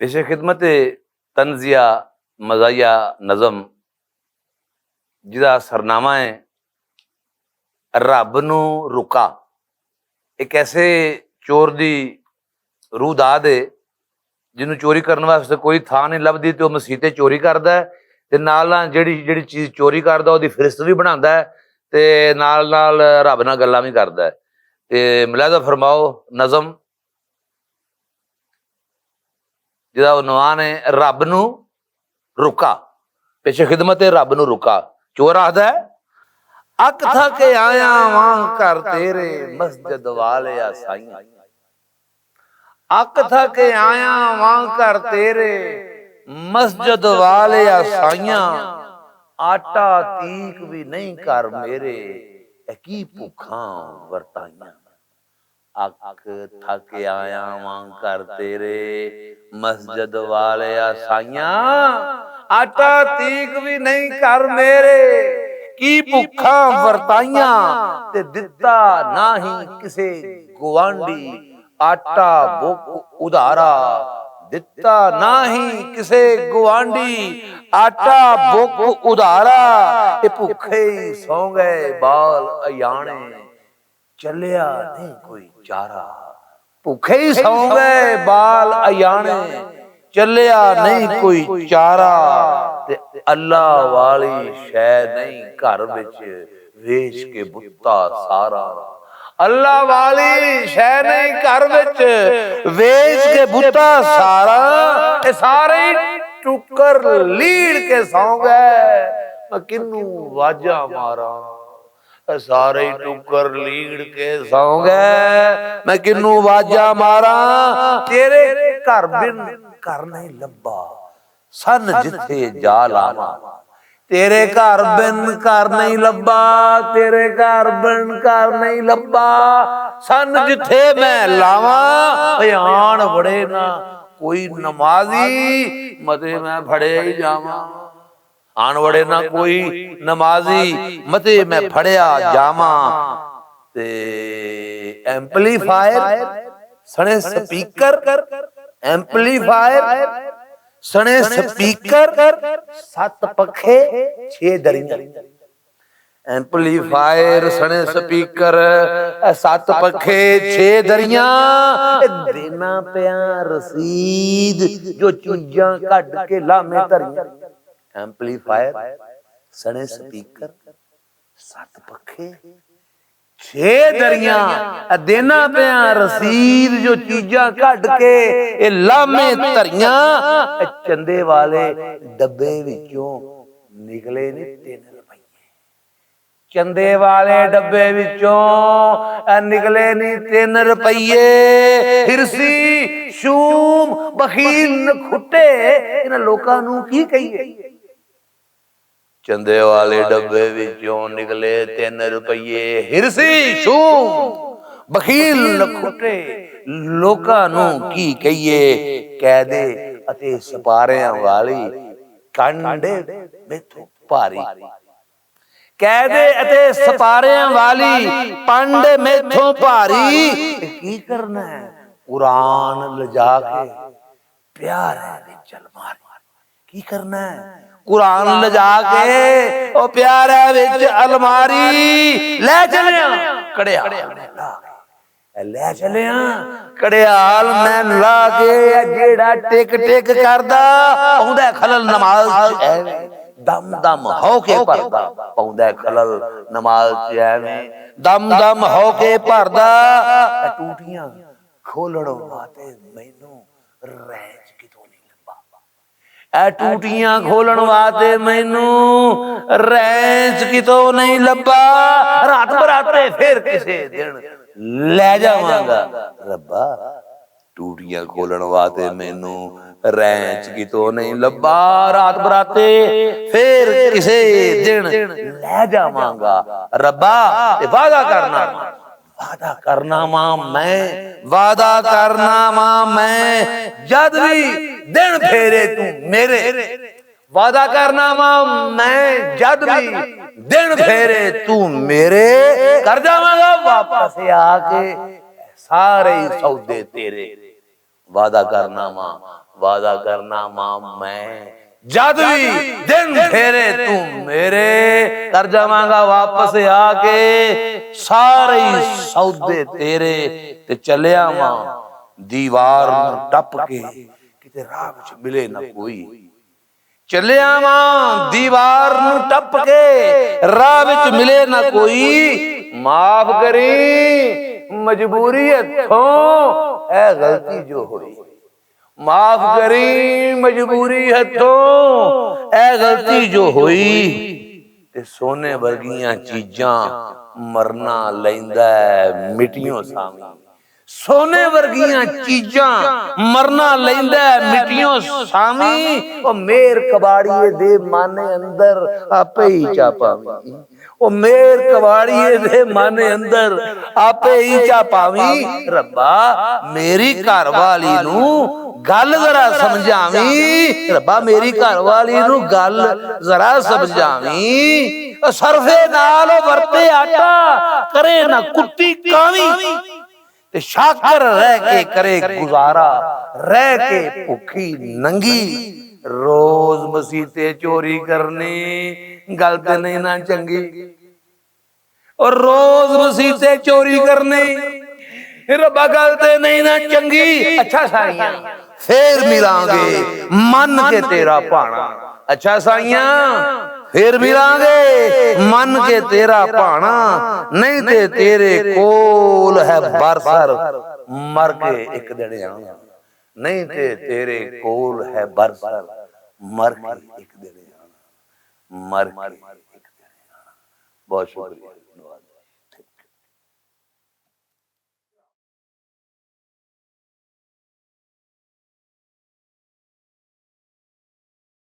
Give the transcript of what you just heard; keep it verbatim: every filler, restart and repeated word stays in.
پیش خدمت طنزیہ مزاحیہ نظم، جس دا سرنامہ ہے رب نو رکا۔ ایک ایسے چور دی روح داد ہے، جنوں چوری کرن واسطے کوئی تھاں نہیں لبھدی، تے او مسیح تے چوری کردا ہے، تے نال نال جڑی جڑی چیز چوری کردا، اودی فہرست بھی بناندا ہے، تے نال نال رب نال گلاں بھی کردا ہے۔ تے ملاحظہ فرماؤ، نظم جدا عنوان ہے رب نو رکا۔ پیش خدمت ہے رب نو رکا۔ چور آخدا ہے، اک تھا کے آیا واں گھر تیرے، مسجد والے آ سائیاں۔ اک تھا کے آیا واں گھر تیرے، مسجد والے آ سائیاں۔ آٹا تیک بھی نہیں کر میرے، اے کی بھکھاں ورتائیاں۔ اک تھک آیا واں گھر تیرے، مسجد والے آ سائیاں۔ آٹا تیک بھی نہیں کر میرے، کی بھکھاں ورتائیاں۔ تے دتا نہ ہی کسے گوانڈی آٹا بک ادھارا۔ دتا نہ ہی کسے گوانڈی آٹا بک ادھارا۔ اے بھکھے ہی سو گئے بال ایانے، چلیا نہیں کوئی چارہ۔ بھکھے ہی سو گئے بال ایانے، چلیا نہیں کوئی چارہ۔ تے اللہ والی شے نہیں گھر وچ، ویچ کے بتا سارا۔ اللہ والی شے نہیں گھر وچ، ویچ کے بتا سارا۔ اے سارے ہی ٹکر لیڑ کے سو گئے، میں کنوں واجہ ماراں۔ اے سارے ٹکر لیڑ کے سو گئے، میں کنوں واجہ ماراں۔ تیرے گھر بن گھر نہیں لبا، سن جتھے جا لاواں۔ تیرے گھر بن گھر نہیں لبا، تیرے گھر بن گھر نہیں لبا، سن جتھے میں لاواں۔ اے آن وڑے نہ کوئی نمازی، متے میں پھڑے ہی جاواں۔ آن وڑے نہ کوئی نمازی، متے میں پھڑیا جاواں۔ تے ایمپلیفائر سنے سپیکر، ایمپلیفائر سنے سپیکر، ست پکھے، چھ دریاں۔ ایمپلیفائر سنے سپیکر، ست پکھے، چھ دریاں۔ دینا پیاں رسید، جو چیزاں کڈ کے لامے دریاں۔ ایمپلیفائر سنے سپیکر، ست پکھے، چھ دریاں۔ دینا پیاں رسید، جو چیزاں کڈ کے اے لامے دریاں۔ اے چندے والے ڈبے وچوں نکلے نے تین روپیے۔ چندے والے ڈبے وچوں اے نکلے نے تین روپیے۔ ہرسی، شوم، بخیل، نکھٹے، انہاں لوکاں نوں کی کہیے؟ چندے والے ڈبے وچوں نکلے تین روپیے۔ ہرسی، شوم، بخیل، نکھٹے، لوکاں نوں کی کہیے؟ قیدے اتے سپاریاں والی کنڈ میتھوں بھاری۔ قیدے اتے سپاریاں والی پنڈ میتھوں بھاری۔ کی کرنا ہے قرآن لجا کے پیار ہے وچ الماری۔ کی کرنا ہے قرآن لجا کے او پیار ہے وچ الماری۔ لے چلیا کڑیا اے لے چلیا کڑیال میں لا کے، اے جیڑا ٹک ٹک کردا، پاوندا ہے خلل نماز چ ایویں۔ دم دم ہو کے پردا، پاوندا ہے خلل نماز چ ایویں۔ دم دم ہو کے پردا، اے ٹوٹیاں کھولن واسطے مینوں رینچ کتوں نہیں لبا۔ اے ٹوٹیاں کھولن واسطے مینوں رینچ کتوں نہیں لبا۔ رات براتے پھر کسے دن لے جاواں گا ربا۔ ٹوٹیاں کھولن واسطے مینوں رینچ کتوں نہیں لبا۔ رات براتے پھر کسے دن لے جاواں گا ربا۔ تے وعدہ کرنا، وعدہ کرنا واں میں، وعدہ کرنا واں میں، جد بھی دن پھیرے تو میرے۔ وعدہ کرنا واں میں، جد بھی دن پھیرے تو میرے، کر جاواں گا واپس آ کے سارے ہی سودے تیرے۔ وعدہ کرنا واں وعدہ کرنا ماں میں، جد بھی دن پھیرے تو میرے، کر جاواں گا واپس آ کے سارے ہی سودے تیرے۔ تے چلیا ماں دیوار نوں ٹپ کے، کتے راہ وچ ملے نہ کوئی۔ چلیا ماں دیوار نوں ٹپ کے، راہ وچ ملے نہ کوئی۔ معاف کری مجبوری ہتھوں، اے غلطی جو ہوئی۔ معاف کری مجبوری ہتھوں، اے غلطی جو ہوئی۔ تے سونے ورگیاں چیزاں مرنا لیندا ہے مٹیوں سامی۔ سونے ورگیاں چیزاں مرنا لیندا ہے مٹیوں سامی۔ او میر کباڑیے دے مانے اندر آپے ہی چا پاویں۔ او میر کباڑیے دے مانے اندر آپے ہی چا پاویں۔ ربا، میری گھر والی نو گل ذرا سمجھاویں۔ ربا، میری گھر والی نو گل ذرا سمجھاویں۔ او سرفے نال او ورتے آٹا، کرے نہ کٹی کاویں۔ تے شاکر رہ کے کرے گزارا، رہ کے بھکھی ننگی۔ روز مسیتے چوری کرنی، گل تے نہیں نہ چنگی۔ اور روز مسیتے چوری کرنی، ربا گل تے نہیں نہ چنگی۔ اچھا سائیاں، فیر ملانگے من کے تیرا پانا۔ اچھا سائیاں، فیر ملانگے من کے تیرا پانا۔ نہیں تے تیرے کول ہے برسر، مر کے ایک دن آنا۔ نہیں تے تیرے کول ہے برسر، مر کے ایک دن آنا۔ مر کے ایک دن آنا۔ بہت شکریہ۔